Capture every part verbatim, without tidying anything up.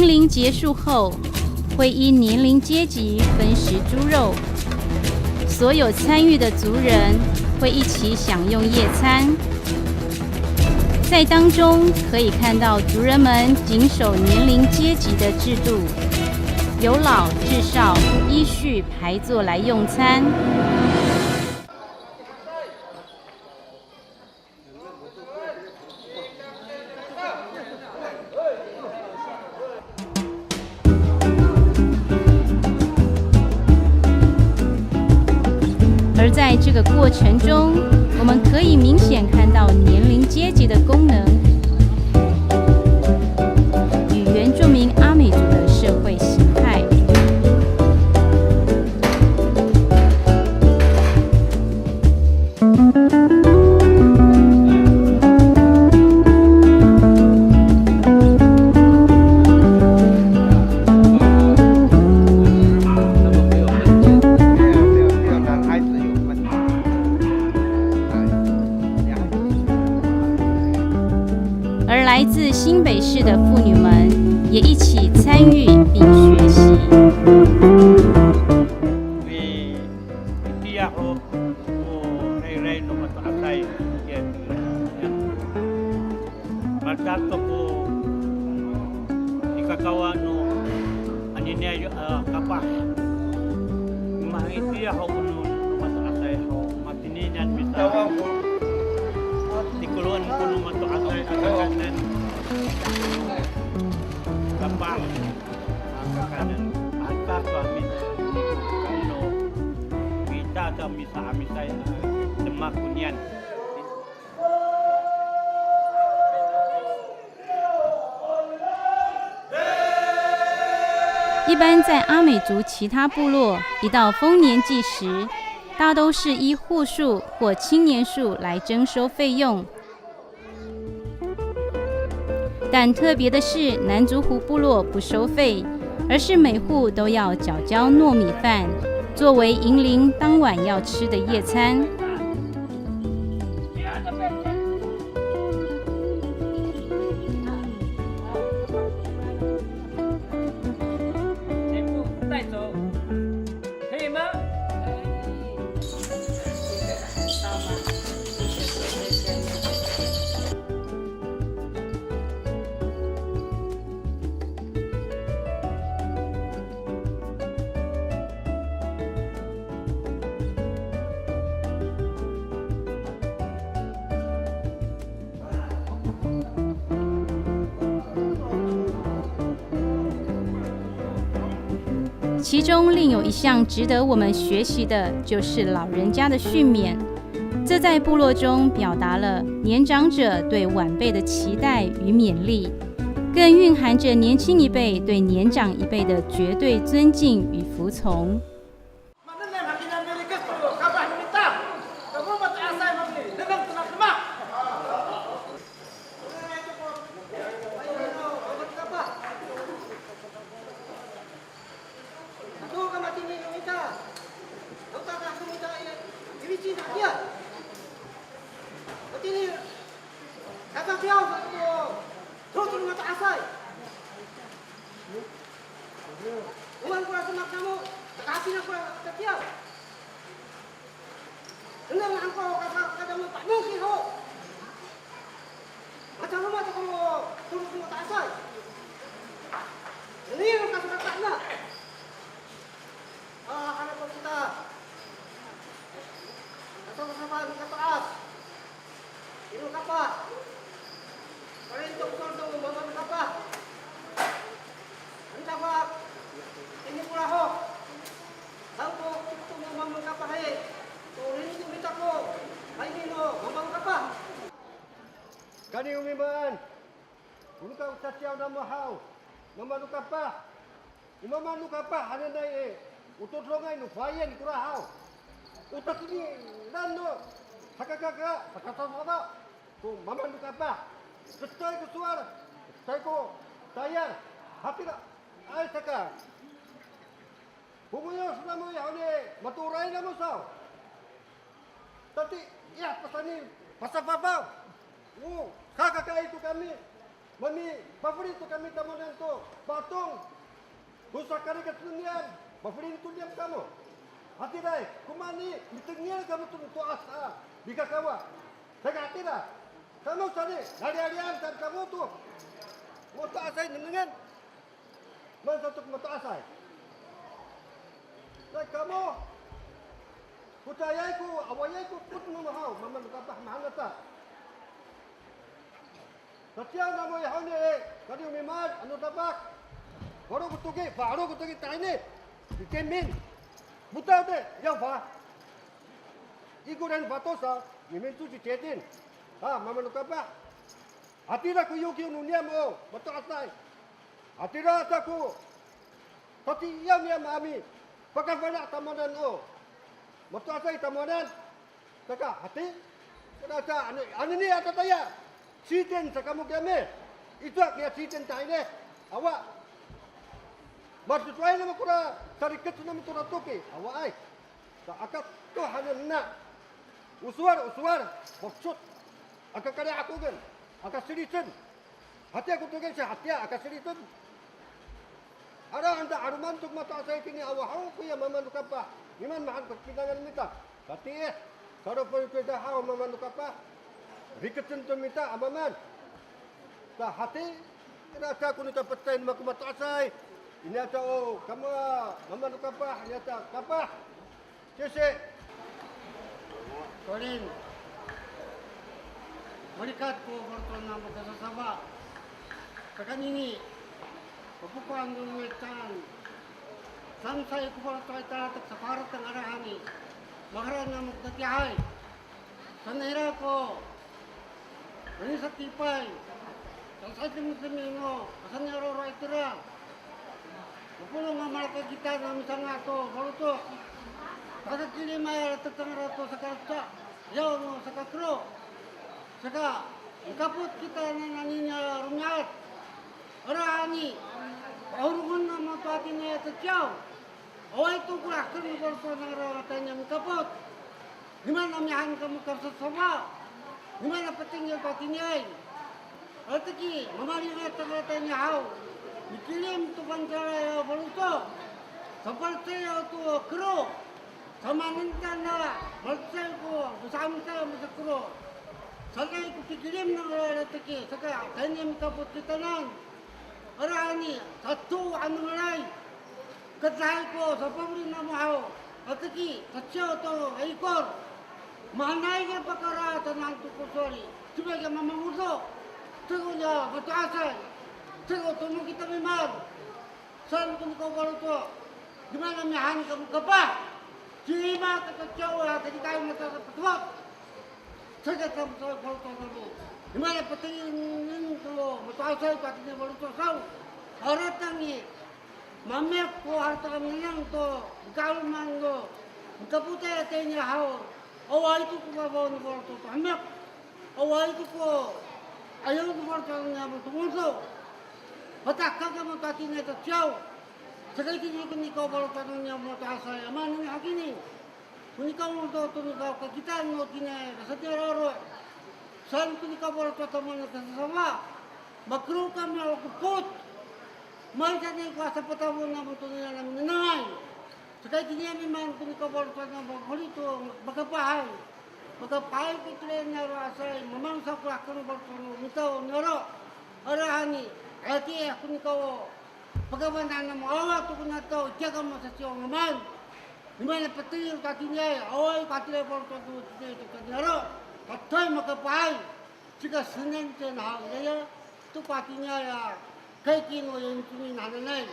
灵结束后，会依年龄阶级分食猪肉，所有参与的族人会一起享用夜餐。在当中可以看到族人们谨守年龄阶级的制度，由老至少依序排坐来用餐。 而在这个过程中，我们可以明显看到年龄阶级的功能与原住民阿美族的社会形态。 而来自新北市的妇女们也一起参与并学习。 Itiya ho ko rayray no mato'asay, itiya. Mato'as to ko ikakawa no aniniay a kapah. Mangitiya ho ko no mato'asay ho, matinian misa. Tikolen ko no mato'asay a kakaenen. Kapah. Kakaenen. Ata to amin. Kano. Mita to misa amisay. Demak konian. 一般在阿美族其他部落，一到丰年祭时，大都是依户数或青年数来征收费用。但特别的是，南族湖部落不收费，而是每户都要缴交糯米饭，作为迎灵当晚要吃的夜餐。 全部带走，可以吗？ 其中另有一项值得我们学习的，就是老人家的训勉。这在部落中表达了年长者对晚辈的期待与勉励，更蕴含着年轻一辈对年长一辈的绝对尊敬与服从。 Manengneng han kina Amerika ko kapah no mita. Kamo mato'asay mami, nengneng to no demak. Ato ka matini no mita. Ato ka no mita i, i wici na kiya. Matini, kaka kiyaw ko, to to no mato'asay. Oman kora demak namo, takahapinang kora tatiyaw. Nengneng han ko kaka, kaka mo pa'moki ho. Maca roma to ko, to ko mato'asay. Nengneng ka saka na. A, ano ko kita. Ato ko sapa ni kato'as. Ino kapah. Parinto ko to mama no kapah. Ano kapah. Ini ko lahok. Saan ko to mama no kapah e. To rinto mita ko. Ay, ini no mama no kapah. Kani o mimaan. O no ka o caciyaw namo haw. Mama no kapah. I mama no kapah hananay i, o todongay no fayen kora haw. O tatinilan no sakakaka, sakasasada ko mama no kapah. Cecay ko sowal, cecay ko tayal, hatiraay saka. Pongoyo sa namo i honi, matooray namo saw. Tatiih pasani pasafafaw. O, kakakaay to kami. Mami, pafeli to kami tamowanan to Patong. To sakarikec no niyam, pafeli to niyam kamo. Hatiraay, ko mani mitengil kamo to mato'as a pikakawa. Saka hatira, kamo saan i, lalialian saan kamo to mato'asay nengnengen. Maan sato ko mato'asay. Sa kamo, ko caayay ko, awaayay ko, ko no haw, mamaan no kapah mahaen ata. Saciyaw namo i honi, kaniyo mimaan, ano dapak. Falo ko toki, falo ko toki tahini. Itimin. Motaw te, yaw fa. Ikoren fato sa, mimin to ci Cetin. Ha, mamaan no kapah. Hatira ko yokiw no niyam o mato'asay. Hatira sa ko saciyaw niyam a mipakafana' tamowanan o mato'asay tamowanan. Saka hati, saka sa, ano, anini a tataya. Siten sa kamo kiyami. Ito kiya siten tahini. Awa. Macocoay namo kora sarikec namo tora toki. Awaay. Sa aka to hanen na. O sowal, o sowal. Bocot. Aka kali'akoden. Aka silicen. Hatiya ko toki sa hatiya, aka silicen. Ara han ta 'aloman to ko mato'asay tini, awa haw koya mamaan no kapah. Mimaan mahaen ko pinangan mita. Satiih, salofoy ko ita haw mamaan no kapah. Rikecen to mita a mamaan. Sa hati, ira sa ko nika pacecay no mako mato'asay. Ini ata o kamo a mamaan no kapah, ini ata kapah. Sisi. Korin. Malikat ko faloco' namo kasasafa. Saka nini, papokoan no mita. Sangsay ko faloco' i talatek sa parateng, arahani. Maherek namo ko tatiihay. Saan ira ko, ini satipay. Sangsay tengteng no, saan ira ro itira. Mapolong a malakakita na misanga' to faloco'. Saka kilimay a latek cangra to saka leca, yaw no saka kero. Saka mikapot kita nananini a romi'ad. Arahani, pahorongen namo to hatiniay a caciyaw. Awaay to ko raken no faloco' nangra a tayni a mikapot. Nimaan a mihaen kamo kasasafa. Nimaan a patengil to hatiniay. Atiki, mamalingad cangra tayni haw. Mikilim to fangcalay a faloco'. Sapalecay to kero. Samaanen ta na malecay ko, saan ta masakero. Saan ko pikilim nangra atiki, saka tayni a mikapot kitanan. Arahani, sato a nengnengay. Katahay ko sapafeli namo haw, atiki, caciyaw to a ikor. Mahaenay ko pakara tanan to ko sowal i, cima ka mamangodo. Ceko niya mato'asay, ceko to no kita mimaan. Saan ko nika faloco', nimaan a mihaen kamo kapah. Cima ka caciyaw a, kalikay mata patewak. Saka kamo sa faloco' namo. Nimaan a patengil to mato'asay ko hatiniay a faloco' saw. Harateng i, mamek ko harateng a nengneng to, nika 'aloman to, nika potay a tayni haw. Awaay to ko fafaw no faloco' to hemek. Awaay to ko ayaw no faloco' niyam to ngodo. Patahka kamo to hatiniay a caciyaw. Saka itini ko nika faloco' niyam mato'asay, a maanen hakini. Ko nika ngodo to nika kakitaan no tiniay a satiya raro. Saan ko nika faloco' tamowanan kasasafa. Makero kami a okopot. Mahaenay ko asapatafo namo to niyam a minengnengay. Saka itini a mimaan ko nika faloco' niyam a holi to makapahay. Makapahay ko tiraay niyaro' asay, mamangsa ko raken no faloco' no mita o niyaro'. Arahani, atiih ko nika o pakafana'an namo, awa to ko niyataw, itiya kamo saciyaw a mamaan. Nimaan a patengil to hatiniay, awaay ko hatiraay faloco' to tiniay to niyaro'. Patay makapahay. Cika senen cen haw, iyaya to ko hatiniay a kaiki no Yincomin hananay.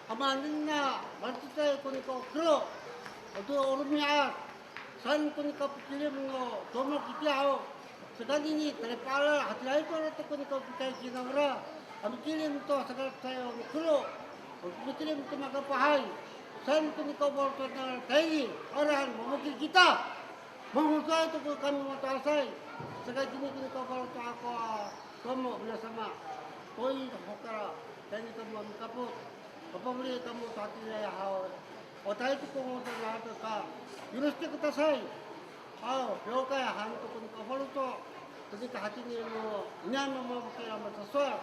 A maanen a malececay ko nika o kero ato o romi'ad. Saan ko nika pikilim no tomok itiya haw. Saka nini, talipa'elal, hatiraay ko latek ko nika o pikaiki nangra a mikilim to sakalecay a kero, mikilim to makapahay. Saan ko nika o faloco' nangra tayni, arahan, mamokil kita. Mangodoay to ko kami mato'asay. Saka itini ko nika o faloco' ako a kamo, minasama. Toy, hokal, tayni kamo a mikapot. Papafeli kamo to hatiniay haw. O tayni to ko ngodo na hato ka, yorosite kudasay. Aw, yokay han to ko nika o faloco'. To nika hatini no niyam a mamokil a masasowal.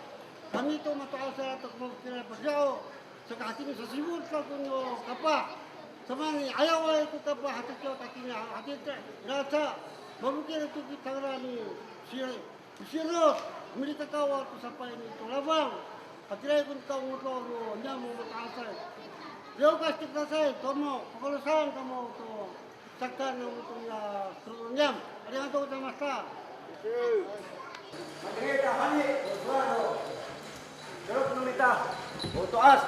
Kami to mato'asay ato ko mafokilay pasiyao, saka hatini sasifot kako no kapah. Samani, ayaway ko kapah, hatini, hatini, hatini, ira sa, mafokil to kita rami, si, sirot, milikakawa to sapay ni to lafang. Hatiraay ko nikaongoto no niyam o mato'asay. Liyaw kasite kudasay, tomo, pakalosan kamo to Saka no mato'asay a sowal niyam. Arigato gozaimasu. Matengil ta hani, o sowal no Solok no mita, o to'as.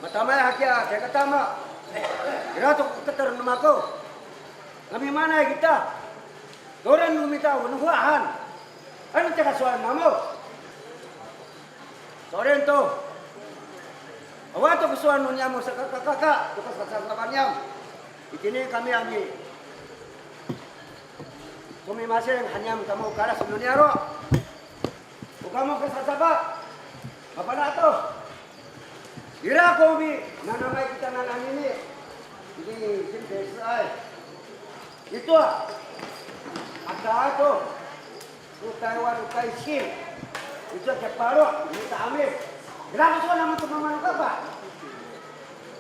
Matamaay hakiya, kiya katama. Ira to ko keter no mako. Ngamimaanay kita. Toren no mita, o no fawahan. Ano tiya ka sowal namo. So'elin to, awa to ko sowal no niyam o sakakakaka to kasasafa niyam. Itini kami a mi, somimasing han niyam kamo kalas no niyaro'. O kamo kasasafa, mafana' to. Ira ko mi, nanamay kita nananini. Ini, ini, ay. Ito a. Aka to. O Taywan, o Taysin. Ito a kiya paro', ito a Amis. Ira ko sowal namo to mama no kapah.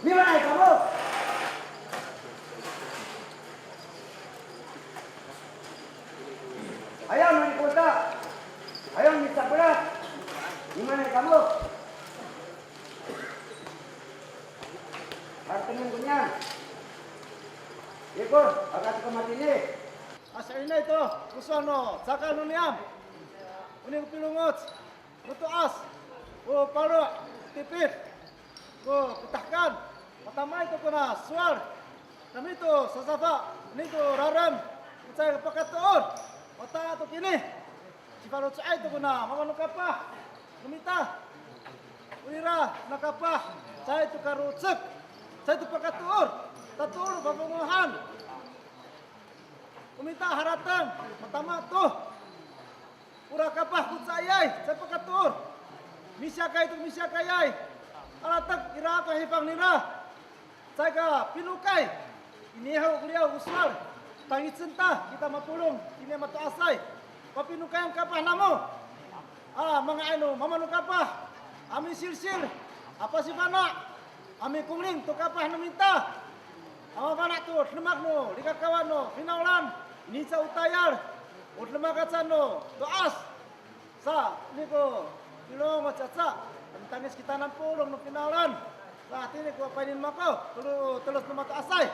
Mimaanay kamo. Ayaw no ni kota. Ayaw no ni sapelat. Mimaanay kamo. Hartenen ko niyan. Ikor, aka to ko matini. Asainay to ko sowal no caka no niyam. Onini ko pilongoc, o to'as, o paro', o tipid, o pitahkan. Matamaay to kona sowal. Kami to sasafa, onini to rarem, o caay ka pakatoor. Wata to kini, cifaloco'ay to kona mama no kapah no mita. O ira na kapah, caay to karocek, caay to pakatoor, tatoor papongohan. O mita harateng, matama to. Ora kapah ko caayay, caay pakatoor. Misiyakay to misiyakayay. Alatek ira ko hifang nira. Caay ka pinokay. Iniho ko liyaw ko sowal. Tangicen ta, kita mapolong, itini mato'asay. Papinokayan kapah namo. A, manga'ay no mama no kapah a misilsil a pasifana' a mikongling to kapah no mita a mafana' to demak no likakawa no finawlan. Ini ca o tayal o demak aca no to'as. Sa, ini ko pilongoc aca, tangic kita nan polong no finawlan. Sa, hatini ko payni mako, tolo, teloc no mato'asay.